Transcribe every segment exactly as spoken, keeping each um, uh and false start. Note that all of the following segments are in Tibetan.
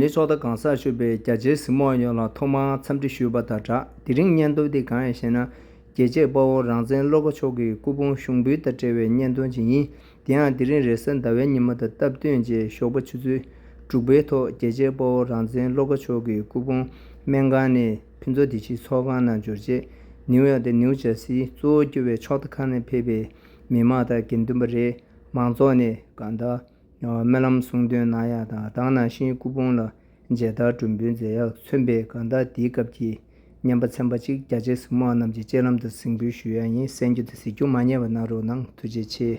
དེ་ཕྱོགས་མཐའ་གང་སར་བཞུགས་པའི་རྒྱ་ཆེའི་གཟིགས་མོ་བ་ཡོངས་ལ་ཐོག་མར་འཚམས་འདྲི་ཞུས་པ་དང་སྦྲགས། དེ་རིང་སྙན་ཐོ་འདི་གང་ཡིན་ཞེ་ན། རྒྱལ་གཅེས་དཔའ་བོ་རང་བཙན་བློ་དགའ་མཆོག་གི་སྐུ་ཕུང་གཞུང་འབུལ་དང་འབྲེལ་བའི་སྙན་ཐོ་ཅིག་ཡིན། དེ་ཡང་དེ་རིང་རེས་གཟའ་ཟླ་བའི་ཉིན་མོ་དང་སྟབས་བསྟུན་བྱས་ཞོགས་པ་ཆུ་ཚོད་དྲུག་པའི་ཐོག་རྒྱལ་གཅེས་དཔའ་བོ་རང་བཙན་བློ་དགའ་མཆོག་གི་སྐུ་ཕུང་སྨན་ཁང་ནས་ཕུན་ཚོགས་བདེ་སྐྱིད་ཚོགས་ཁང་ནང་འབྱོར་རྗེས། ནིའུ་ཡོག་དང་ནིའུ་ཇར་སིའི་གཙོ་བོ་གྱུར་བའི་ཕྱོགས་མཐའ་ཁག་ནས་ཕེབས་པའི་མི་མང་དང་དགེ་འདུན་པ་རེད། མང་ཚོགས་ནས་གང་ལྟར་སྨོན་ལམ་གསུང་འདོན་གནང་ཡག་དང་། དེ་ནང་བཞིན་སྐུ་ཕུང་ལ་མཇལ་དར་སྒྲོན་འབུལ་མཛད་ཡག་མཚོན་པའི་གང་ལྟར་དེའི་སྐབས་ཀྱི་རྔན་པ་ཚན་པ་གཅིག་རྒྱ་ཆེའི་གཟིགས་མོ་བ་རྣམས་ཀྱི་སྤྱན་ལམ་དུ་གཟིགས་འབུལ་ཞུ་ཡག་ཡིན། གསན་རྒྱུ་དང་གཟིགས་རྒྱུ་མ་བསྙེལ་བ་གནང་རོགས་གནང་། ཐུགས་རྗེ་ཆེ།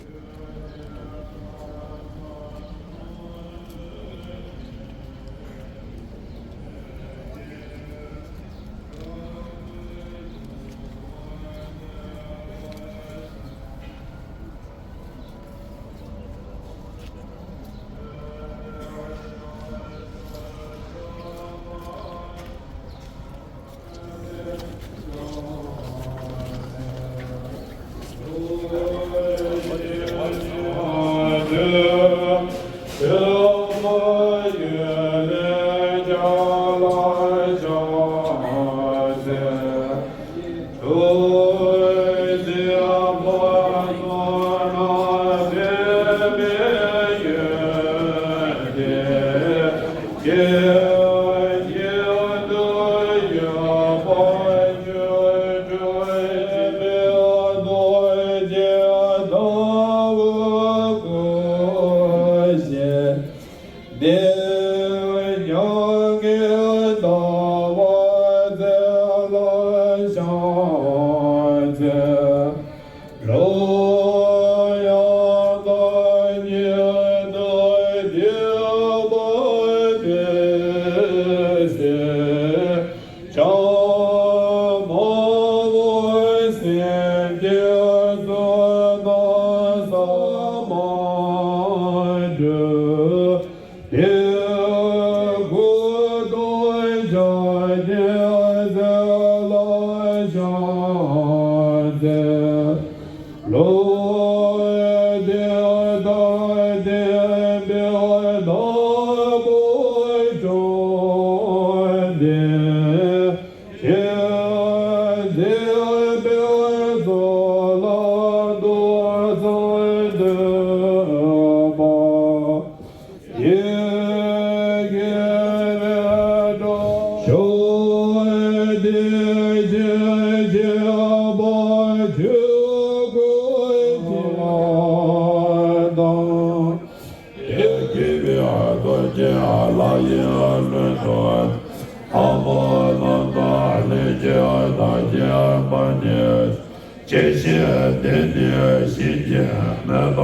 ཇི་བཞིན་དེ་ནི་གཞི་གཅིག་མེད་པ་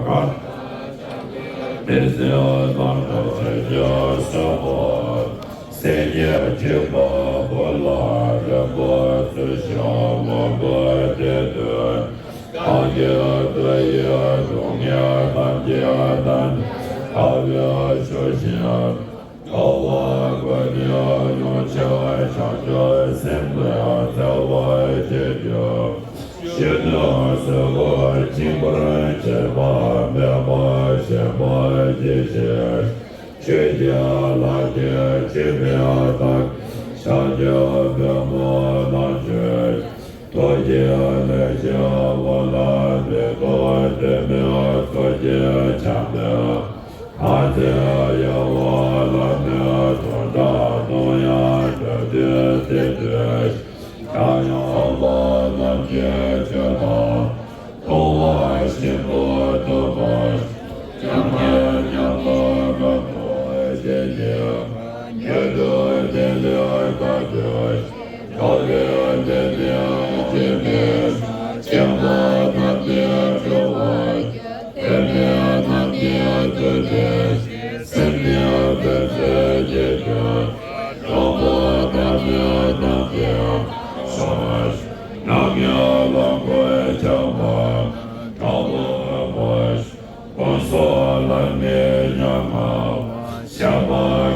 གང་། དེ་ཚེ་རྣམ་དག་ཆོས་ཀྱི་སྲས་པོ། སེམས་ཉིད་གཅིག་པ་བོད་ལ་རིམ་པ་ཚུལ་བཞིན་མངོན་པར་བསྟན་ཏེ། སངས་རྒྱས་དགྲ་ཡི་སྡུག་བསྔལ་ཐམས་ཅད་དང་ཐར་པའི་ཆོས་བཞིན། ཐོབ་པར་བཀོད་ནས་ཡོངས་བྱས་བྱང་ཆུབ་སེམས་ལ་སྩོལ་བར་བྱེད་ཅིང་། གཞོན་ནུ་སོགས་སྦྱིན་པར་བྱེད་པ་སྨོན་པ་ཆེན་པོ་ཇི་བཞིན། ཆོས་ཀྱི་ལྷ་ཆེན་འཆི་མེད་དང་། བྱང་ཆུབ་བདུད་མོ་རྣམ་ཅན། རྡོ་རྗེ་ལས་བྱུང་དབང་ལ་མི་རྟོག་སྒྲོན་མེའི་ཚོགས་ཀྱིས་ཆགས་པའི། ཨ་ཙི་ཡ་ཝ་ལ་ནི་དོན་དག་ཀུན་ཡང་གྲུབ་སྟེ་ཏེ་ཏེ། ཡང་ཡང་དག་པ་རྣམས་ཀྱི་ཆོས་དང་། སྟོང་པ་ཤིན་ཏུ་ཐུབ་པ། ཡང་ཉམས་ལེན་ཉམས་ལ་གང་དུ་བྱེད་ཅིང་། ཉན་ཐོས་དེ་ལས་བརྟགས་ཏེ། ཐོབ་པའི་དེ་ནས་སྐྱེ་མེད་ཆེན་པོ་རྣམས་ནི་གྲོལ་བར། དེ་ནས་རྣམས་ནི་ཐོས་ཏེ། སེམས་ནི་བདེ་ཚེ་སྐྱེད་ཅིང་། གྲོགས་པོ་དང་ནི་རྣམས་ཀྱིས་ཤོག །རྣམ་གཡེང་ལ་གོད་ཆག་པ། གྲོགས་པོ་ངོ་ཤེས། ཀུན་སློང་ལ་མི་མཉམ་པ། ཞེན་པ་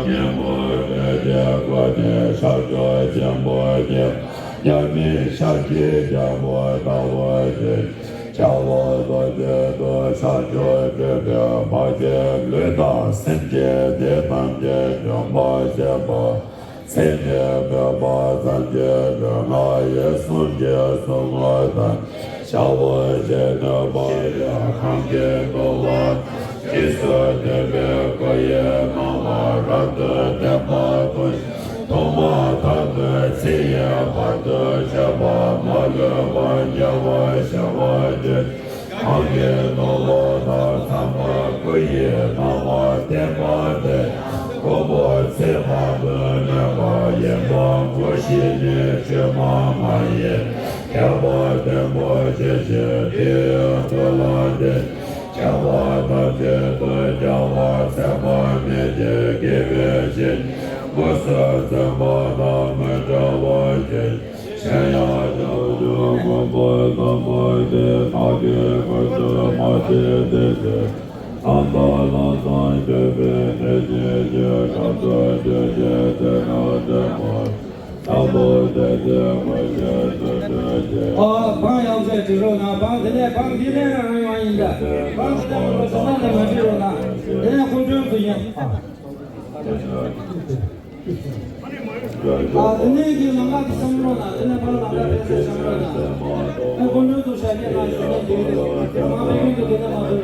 གཉེན་པོ་ལས་དེ་བཀོད་ནས་ཤར་ཕྱོགས་ཆེན་པོ་ཉིད། མཉམ་མེད་ཤཱཀྱའི་རྒྱལ་པོ་ལྟ་བུ་སྟེ། རྒྱལ་བ་རྡོ་རྗེ་དང་བྱང་ཆུབ་སྤྲུལ་པའི་བར་གྱི་ལུས་དང་སེམས་ཅན་དེ་ཐམས་ཅད་འཇོམས་པར་བྱེད་པ། ཚེ་ནི་མོས་པ་ཙམ་གྱིས་ལུས་ངག་ཡིད་གསུམ་གྱི་ཟུག་རྔུ་ཐམས་ཅད་བྱང་བར་བྱེད་ནུས་པ་ཡི་གང་གིས་བསྡུ་བ་དང་། རྗེས་སུ་སྟོན་པའི་སྐུ་ཡི་སྣང་བ་རབ་ཏུ་བརྟན་པ་དང་། ཐོག་མ་ཐག་ཏུ་ཚེ་ཡི་བར་དུ་གཅོད་པ་མ་ལུས་པ་ཉེ་བར་ཞི་བར་གྱུར། གང་གིས་བསྡུ་བ་དང་མཚན་མ་སྐུ་ཡི་སྣང་བ་བརྟན་པ་དེ། ཀུན་པོ་ཚེ་དཔག་ཏུ་མེད་པ་ཡིན་པ་ངོ་ཤེས་ནས་བཅོས་མ་མ་ཡིན། ཁྱད་པར་བརྟན་པོ་ཇི་བཞིན་དེ་ཡི་སྐུ་ལ་བརྟེན། ཁྱད་པར་ཐམས་ཅད་དུ་རྒྱལ་བ་ཚད་མར་གནས་ཀྱི་དགེ་བའི་བཤེས་གཉེན་དངོས་སུ་འཛིན་པ་དང་མི་འབྲལ་བར་གྱུར། གཞན་ཡང་བྱང་ཆུབ་མངོན་པར་རྫོགས་པ་དེ་བདག་གིས་ཀུན་ཏུ་མ་བྱས་ཏེ། ཐམས་ཅད་ལམ་སེལ་སྤྱོད་པའི་གནས་ཆེན་གྱི་ཁམས་སུ་སྤྱོད་ཕྱིར་ཚེ་རབས་འདས་པ། ཨ། བང་ཡང་སེ་བྲི་རོགས་གནང་། བང་དེ་ནས་བང་འདི་ནས་རང་ཡོང་ཡིན་ད། བང་དེ་ནས་ང་ཚོ་ཟ་མ་ནས་མ་བྲི་རོགས་གནང་། དེ་ནས་ཁོང་ཁྲོན་དུ་ཡིན། ཨ། དེ་ནས་ཀྱི་ལམ་ཁ་དེ་བསམ་བློ་ན། དེ་ནས་བང་ལམ་ཁ་དེ་ཚོ་བསམ་བློ་ན། ཨ། ཁོང་ཁྲོན་དུ་ཤ་རྒྱགས་ལ་ཞུ་ན་དེ་རེད། དེ་མ་མ་ཡོང་དུ་དེ་ནས་མ་བྲི་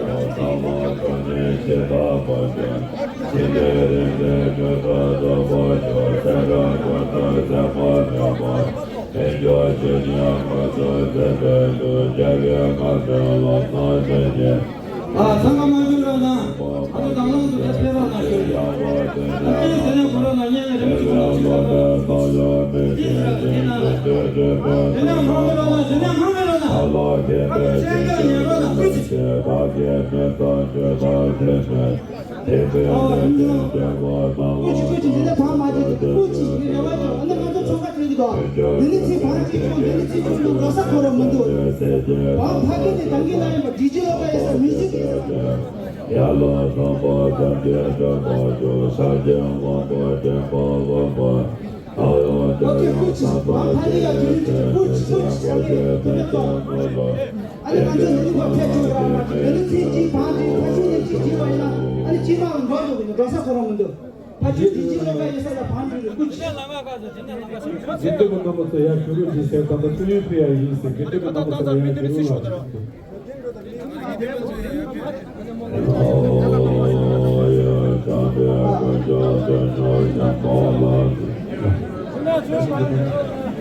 རོགས་གནང་། ཨ། ཚང་མ་མ་འཇུ་རོགས་གནང་། ཨ་ནི་དང་བླངས་སུ་དེ་ཕེབས་རོགས་གནང་ཞུ་ཡ། ཨ་ནི་དེ་ནས་གོ་རོགས་གནང་། ཉན་ནས་རིམ་གྱིས་གོ་རོགས་གནང་ཞུ་ཡ། དེ་ནས་ཧང་མི་རོགས་གནང་། དེ་ནས་ཧང་མི་རོགས་གནང་། ཨ་ནི་ཆེན་པོ་ཉན་རོགས་གནང་། ཨ་ནི། ཨོ། ཨ་ནི། ཀུ་ཅི་ཀུ་ཅི་འདི་ནས་ཕར་མ་བྱེད། ཀུ་ཅི་ངས་རེ་བ་བྱུང་། ཨ་ནི་ང་ཚོ་ཚོང་ཁ་བྲལ་གྱི་འདུག་འདི་ནི་ཚིག་བང་གཅིག་བྱུང་། འདི་ནི་ཚིག་བྱུང་། འགྲོ་ས་ཁོ་རང་མི་འདུག་བང་ཕ་གི་ནས་གང་གི་ན་ཡིན་པ། ཌི་ཇི་ལོ་ཀར་ཡོད་ས་མི་ཟིག་གི་ཡོད་ས། ཡ་ལ་ཚངས་པ་སངས་རྒྱས་དྲན་པ་བྱུང་། ཕྱག་རྒྱའི་དབང་པོ་དྲན་པ་འོད་འབར། ཨོ་ཁེ། ཀུ་ཅི། བང་ཕ་གི་ཡ་ཇུ་ལི་ཇུ་ལི། ཀུ་ཅི་ཀུ་ཅི། ཨོ་ཁེ། ཐུགས་རྗེ་ཆེ། ཨ་ནི་ང་ཚོ་འདི་ནི་མ་ཕེབས་ཆོག་ར། ཨ་ནི་ཚིག་གཅིག་བང་གཅིག་ཁ་ཤས་ནས་གཅིག་བྱས་པ་ཡིན་ན། ཨ་ནི་གཅིག་མ་འགྲོ་འགྲོ་གི་འགྲོ་ས་ཁོ་རང་མི་འདུག་ཕ་ཆོས་དེ་གཅིག་ལོ་ཀ་ཡོད་ས་ལ་བང་འགྲོ་གི། ཀུ་ཅི། དགེ་འདུན་པ་རྣམ་པ་ཚོ་ཡར་བཞུགས་རོགས་གྱིས་ཟེར། ད་ལྟ་བསྟོད་ཡོན་ཕུལ་ཡ་ཡིན་ཟེར། དགེ་འདུན་པ་རྣམ་པ་ཚོ་ཡར་བཞུགས་རོགས་གནང་།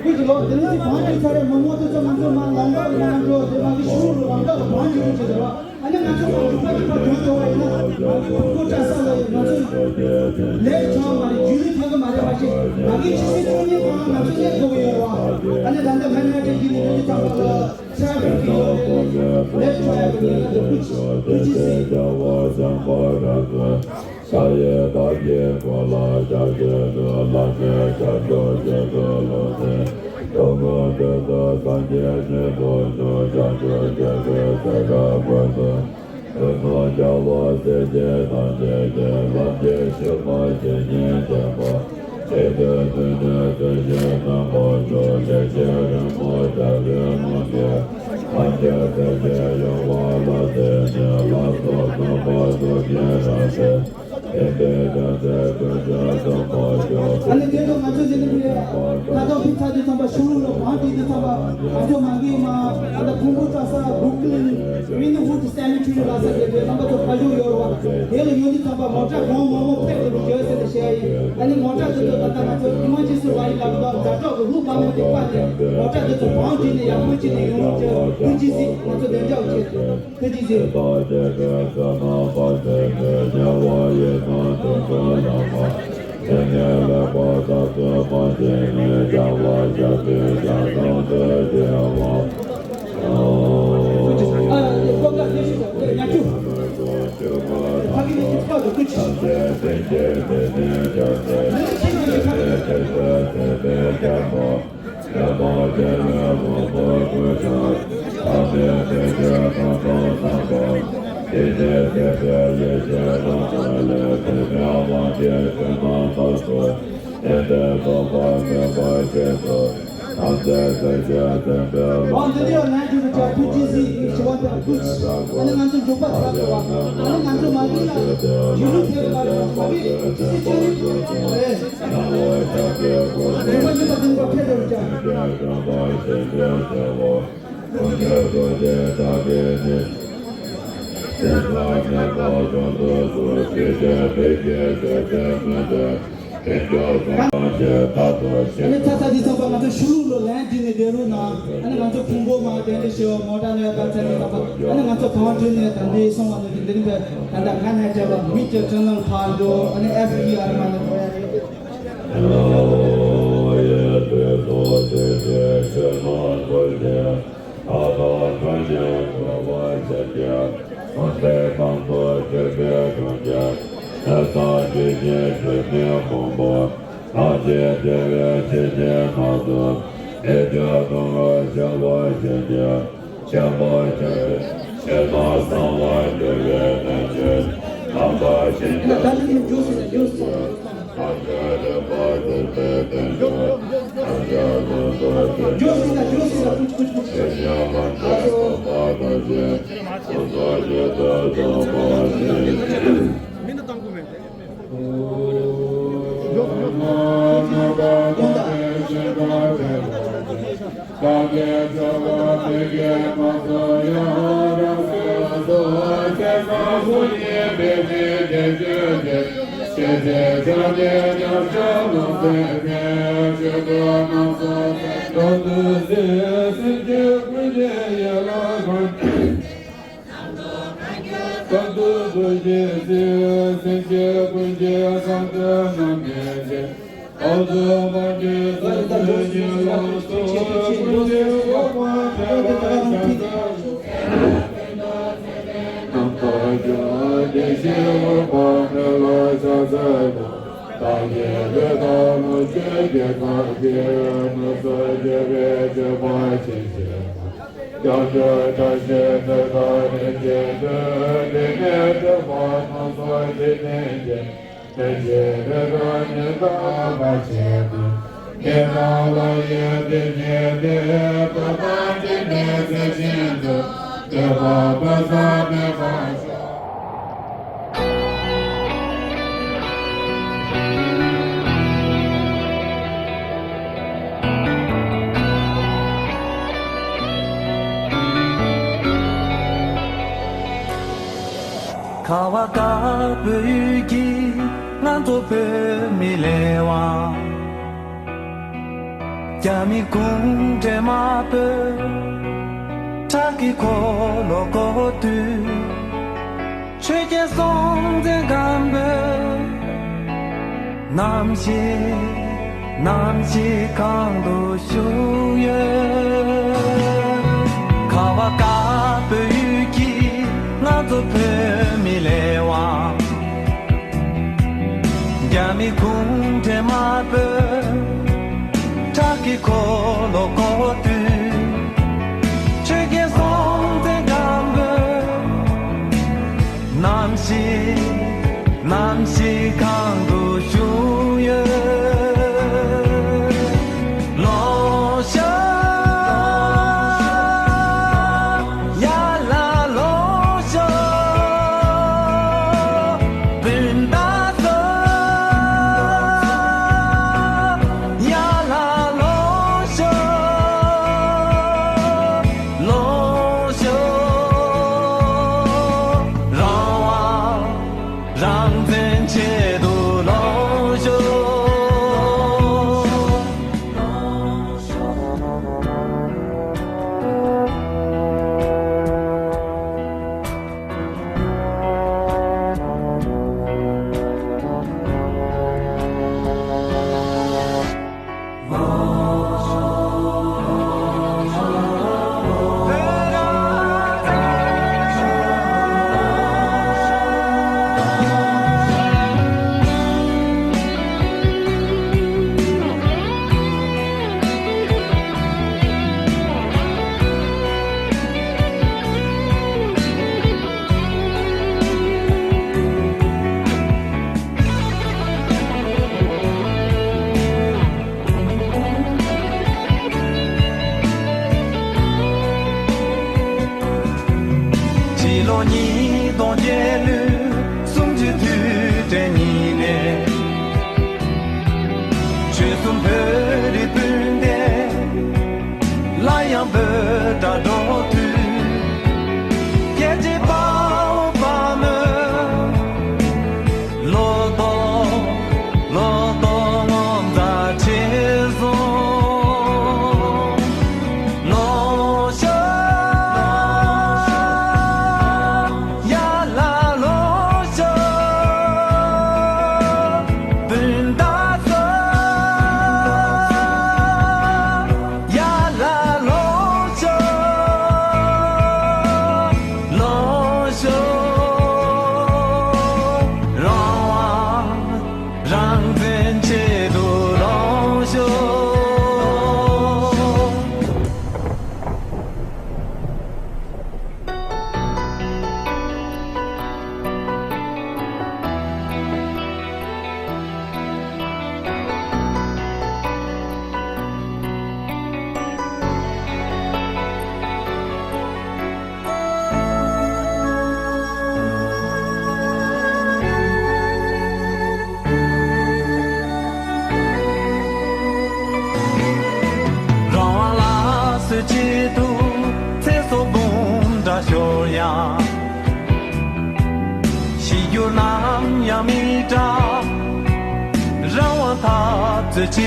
ཀུ་ཅི་ལོ། དེ་ནས་ཅིག་བང་ཅིག་ཚར་རེ་མ་ངོ་དེ་ཚོ་ང་ཚོ་མ་ལམ་ཁ་ལ་མ་འགྲོ། དེ་མ་གི་ཤུགས་རུ་ལམ་ཁ་ལ་བང་ཅིག་ཅིག་ཟེར་བ། ཨ་ནི་ང་ཚོ་ལམ་ཁ་ལ་ཕར་འགྲོ་ཐུབ་པ་ཡིན་ན། ང་ཚོ་ཕུང་པོ་བཀྲ་ས་ལ་ཡིན། ང་ཚོ་ལས་ཆོག་མ་རེད། རྒྱུན་ལས་ཐོན་གི་མ་རེད་པ། ཅིག་མ་གི་ཕྱི་ཚེས་བཅུ་གཉིས་གང་ང་ཚོ་སླེབས་དགོས་ཀྱི་ཡོད་རེད་བ། ཨ་ནི་ད་ལྟ་ང་ནི་ཨ་ཅག་གི་ནི་ཡོད་ནི་ཚང་མ་ལ། ཤ་བའི་གི་ཡོད་རེད། ལས་ཆོག་ཡ་གི་ནི་ང་ཚོ་ཀུ་ཅི་ཀུ་ཅི་ཟེར། ཤ་ཡི་བདག་གི་སྐུ་ལ་ཕྱག་བགྱིས་ནས། ལྷ་ནི་བྱང་ཆུབ་ཆོས་སུ་ལོངས་ཏེ། སྐྱེ་དགུའི་དོན་དུ་སངས་རྒྱས་ཉིད་དུ་བྱོན། བྱང་ཆུབ་སྤྱོད་པའི་ཚེ་རབས་ཀུན་ཏུ། ཀུན་སློང་རྒྱལ་བ་སྲས་བཅས་ཐམས་ཅད་ཀྱི། ལམ་གྱི་ཤུལ་མ་ཇི་སྙེད་བསྟན་པ། དེ་དག་དུས་ནས་དུས་གཞན་རྣམ་པར་སྤྱོད། ལེགས་བཤད་རི་མོ་འདྲ་བའི་ལུང་གིས། ཐམས་ཅད་ཐོས་ཀྱི་ཡོན་ཏན་ལ་བརྟེན་ནས། ལམ་སོགས་རྣམ་པ་ཐོབ་ཀྱི་རབ་ཏུ། དེ་འདྲའི་དོན་མཛད་ཀུན་ཀྱང་སྟོན་པར་ཤོག་ཨ་ནི་དེ་ཚོ་ང་ཚོ་འདི་ནི་ཕ་ཐག་ཕི་ཚ་དུས་ཙམ་པ་ཤུ་རུ་ལ་བང་བྲིས་དུས་ཙམ་པ། ང་ཚོ་མ་གི་མ་ཨ་ད་ཕུང་པོ་བཀྲ་ས་བུ་ཀི་ལིན་ཝིན་ཧུ་ཌི་སེ་མི་ཊི་རི་ལ་ས་དེ་དེ་རྣམ་པ་ཚོ་ཁ་ཤུག་ཡོད་རེད་བ། དེ་ལ་ཡོང་དུས་ཙམ་པ་མོ་ཊ་གང་མང་མང་ཕེབས་དགོས་ཀྱི་ཡོད་ཟེར་ཏེ་བཤད་ཡ་ཡིན། ཨ་ནི་མོ་ཊ་དེ་ཚོ་ད་ལྟ་ང་ཚོ་ཨི་མར་ཇེན་སི་ལ་ཡི་ལ་ལ་ཛ་དྲག་གི་ལུག་པ་མོ་དེ་པ་དེ་མོ་ཊ་དེ་ཚོ་བང་བྲིས་ནས་ཡག་པོ་བྱས་ནས་ཡོང་རོགས་བྱས། ཐུགས་རྗེ་གཟིགས། ང་ཚོ་བདེ་འཇགས་བྱེད། ཐུགས་རྗེ་གཟིགས། འོ་འདི་ནས་ཡང་ལན་རྒྱུ་རུ་ཅག་ཐུགས་རྗེ་གཟིགས་ཞུ་བ་དང་ཐུགས། ཨ་ནི་ང་ཚོ་འཇོག་པ་ཚར་འགྲོ་བ། ཨ་ནི་ང་ཚོ་མ་གི་ལ་རྒྱུ་ལུགས་ཐེབས་པ་རེད་བ། ཨ་ནི་ཅི་ཅི་རེད། རེད་པ་ཡིན་པ་འདི་པ་ཕེབས་རེད་ཅག་ཨ་ནི་ཚ་ཚ་འདི་ཚང་པ་ང་ཚོ་ཤུ་ལུག་ལོ་ལན་བྲིས་ནས་བསྡད་རོགས་གནང་། ཨ་ནི་ང་ཚོ་ཕུང་པོ་མ་དེ་འདྲ་ཞེས་པ་མོ་ཊ་ནས་ད་ཚ་འདི་ཚང་པ་ཨ་ནི་ང་ཚོ་གང་བྲིས་ནས་ད་འདི་སོང་བ་ནི་འདི་འདི་རིང་པའི་ད་ལྟ་ང་ནས་བྱས་པ་མི་གྱི་ཁྲི་ནང་ཕར་འགྲོ། ཨ་ནི་ཨེཕ་ཊི་ཨར་མ་ནས་འགྲོ་ཡ་རེད། ཁ་བ་དཀར་པོའི་ཡུལ་གྱི་ང་ཚོ་བོད་མི་ལས་དབང་། རྒྱ་མི་གུང་ཁྲན་དམར་པོས་ཁྲག་གི་འཁོར་ལོ་བསྐོར་དུས། ཆོས་རྒྱལ་སྲོང་བཙན་སྒམ་པོས་ནམ་ཞིག་ནམ་ཞིག་གང་དུ་བཞུགས་ཡོད། ཁ་བ་དཀར་པོའི་ཡུལ་གྱི་ང་ཚོ་བོད་མི་ལས་དབང་། རྒྱ་མི་གུང་ཁྲན་དམར་པོས་ཁྲག་གི་འཁོར་ལོ་བསྐོར་དུས། ཆོས་རྒྱལ་སྲོང་བཙན་སྒམ་པོས་ནམ་ཞིག་ནམ་ཞིག་གང་དུ་བཞུགས་ཡོད། ལོ་ཤས།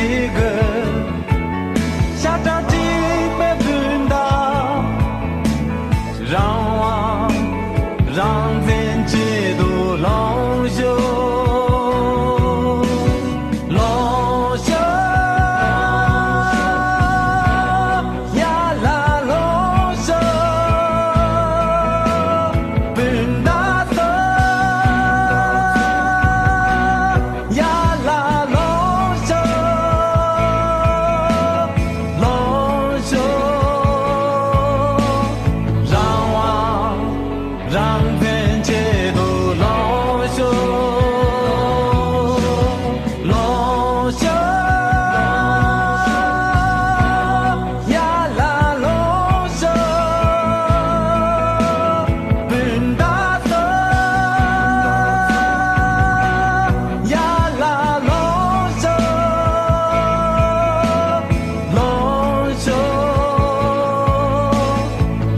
ཤ་ཁྲག་གཅིག་པའི་སྤུན་ཟླ། རང་དབང་རང་བཙན་ཆེད་དུ་ལོངས་ཤོག། ལོངས་ཤོག། ཡར་ལ་ལོངས་ཤོག། སྤུན་ཟླ་ཚོ། ཡར་ལ་ལོངས་ཤོག། ལོངས་ཤོག། རང་དབང་རང་བཙན་ཆེད་དུ་ལོངས་ཤོག། ལོངས་ཤོག། ཡར་ལ་ལོངས་ཤོག། སྤུན་ཟླ་ཚོ། ཡར་ལ་ལོངས་ཤོག། ལོངས་ཤོག།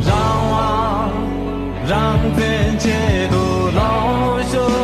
རང་དབང་རང་བཙན་ཆེད་དུ་ལོངས་ཤོག།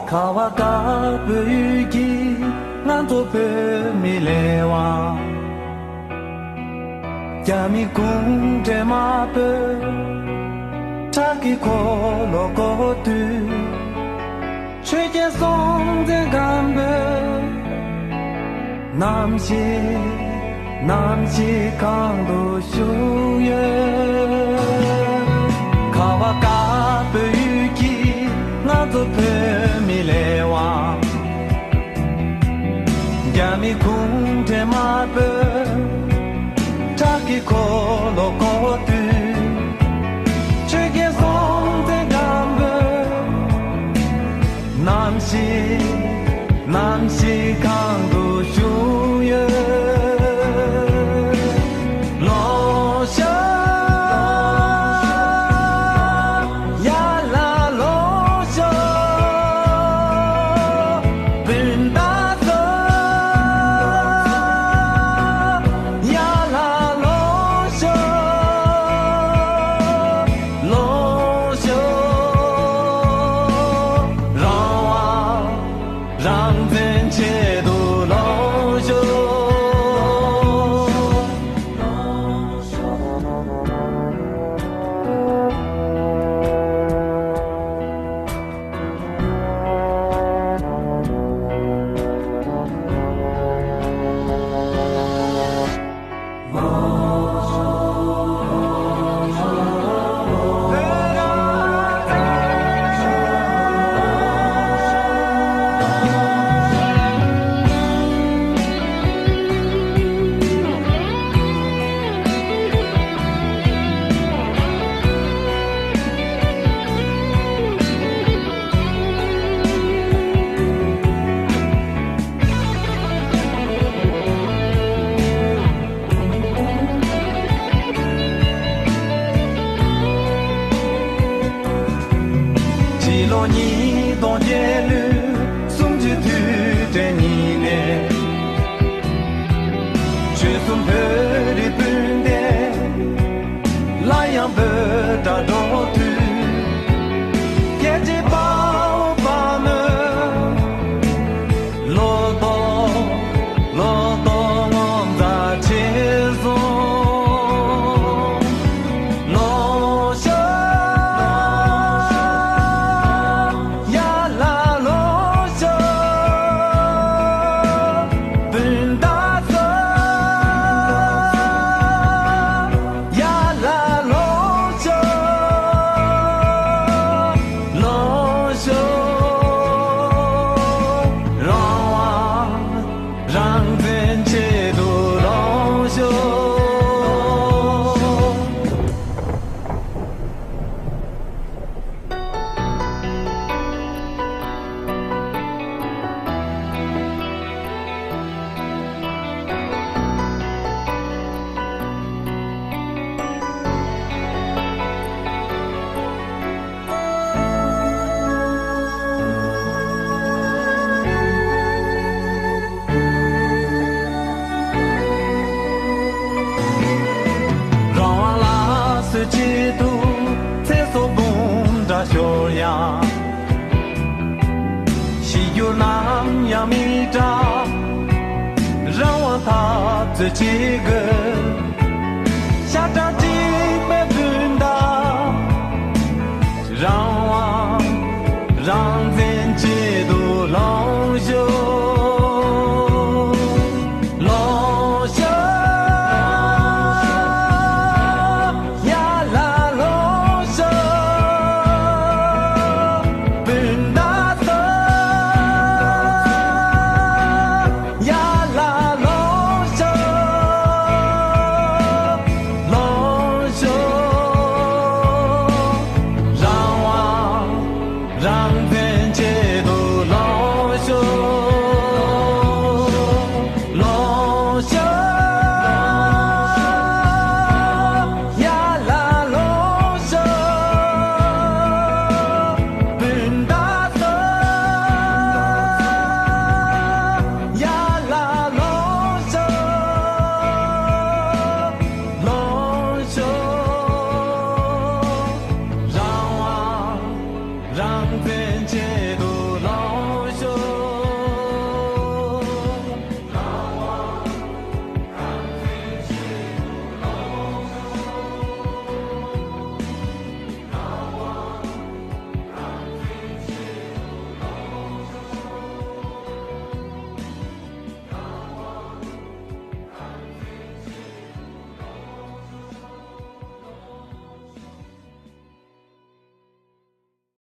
ཁ་བ་དཀར་པོའི་ཡུལ་གྱི་ང་ཚོ་བོད་མི་ལས་དབང་། རྒྱ་མི་གུང་ཁྲན་དམར་པོས་ཁྲག་གི་འཁོར་ལོ་བསྐོར་དུས། ཆོས་རྒྱལ་སྲོང་བཙན་སྒམ་པོས་ནམ་ཞིག་ནམ་ཞིག་གང་དུ་བཞུགས་ཡོད། ཁ་བ་དཀར་པོའི་ཡུལ་གྱི་ང་ཚོ་བོད་མི་ལས་དབང་། རྒྱ་མི་གུང་ཁྲན་དམར་པོས་ཁྲག་གི་འཁོར་ལོ་བསྐོར་དུས། ཆོས་རྒྱལ་སྲོང་བཙན་སྒམ་པོས་ནམ་ཞིག་ནམ་ཞིག་གང་དུ་བཞུགས་ཡོད། ལོངས་ཤོག། ཡར་ལ་ལོངས་ཤོག། སྤུན་ཟླ་ཚོ། ཡར་ལ་ལོངས་ཤོག། ལོངས་ཤོག། རང་དབང་རང་བཙན་ཆེད་དུ་ལོངས་ཤོག། ཕྱི་ལོ་ཉིས་སྟོང་བརྒྱད་ལོའི་གསུམ་བཅུའི་དུས་དྲན་ཉིན་ནས། ཆོལ་གསུམ་བོད་རིགས་སྤུན་ཟླས་སླར་ཡང་འབོད་སྒྲ་སྒྲོག་དུས། རྒྱལ་གཅེས་དཔའ་བོ་དཔའ་མོས་ལོ་ཏོག་ལོ་ཏོག་ངོ་མཚར་ཆེ་སོང་། ལོངས་ཤོག། ཡར་ལ་ལོངས་ཤོག། སྤུན་ཟླ་ཚོ།